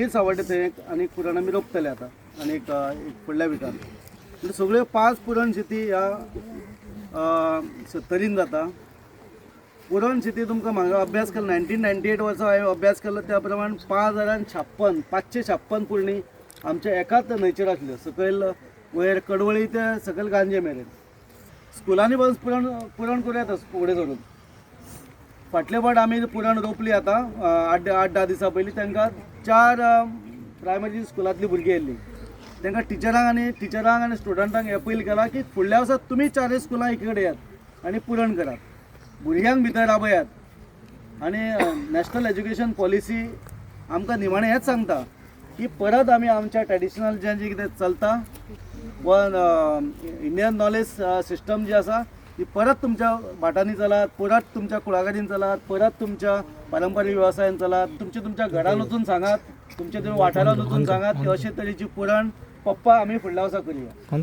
गिर सावड्डे थंय एक आनी पुरण आमी रोपतले आतां आनी एक एक फुडल्या विकान. म्हणजे सगळ्यो 5 पुरण शेती ह्या सत्तरीन जाता. पुरण शेती तुमकां म्हाका अभ्यास केलो 1998 वर्सा हांवें अभ्यास केलो त्या प्रमाण 5056, 556 पुरणी आमच्या एकाच न्हंयचेर आसल्यो, सकयल वयर कडवळी ते सकयल गांजे मेरेन. स्कुलांनी बस पुरण पुरण करूं येता फुडें सरून. फाटले फावट आमी पुरण रोपली आतां 8-10 दिसां पयलीं, तांकां 4 प्रायमरी स्कुलांतलीं भुरगीं येयल्लीं. तांकां टिचरांक आनी स्टुडंटांक अपील केला की फुडल्या वर्सा तुमी चारय स्कुलां एकी कडेन येयात आनी पुरण करात, भुरग्यांक भितर राबयात. आनी नॅशनल एज्युकेशन पॉलिसी आमकां निमाणें हेंच सांगता की परत आमी आमच्या ट्रेडिशनल जें जें कितें चलता व इंडियन नॉलेज सिस्टम जी आसा ती परत तुमच्या भाटांनी चलात, परत तुमच्या कुळागरीन चलात, परत तुमच्या पारंपारीक वेवसायान चलात. तुमच्या तुमच्या घरान वचून सांगात, तुमच्या तुमच्या वाठारान वचून सांगात की अशे तरेची पुरण पप्पा आमी फुडल्या वर्सा करुया.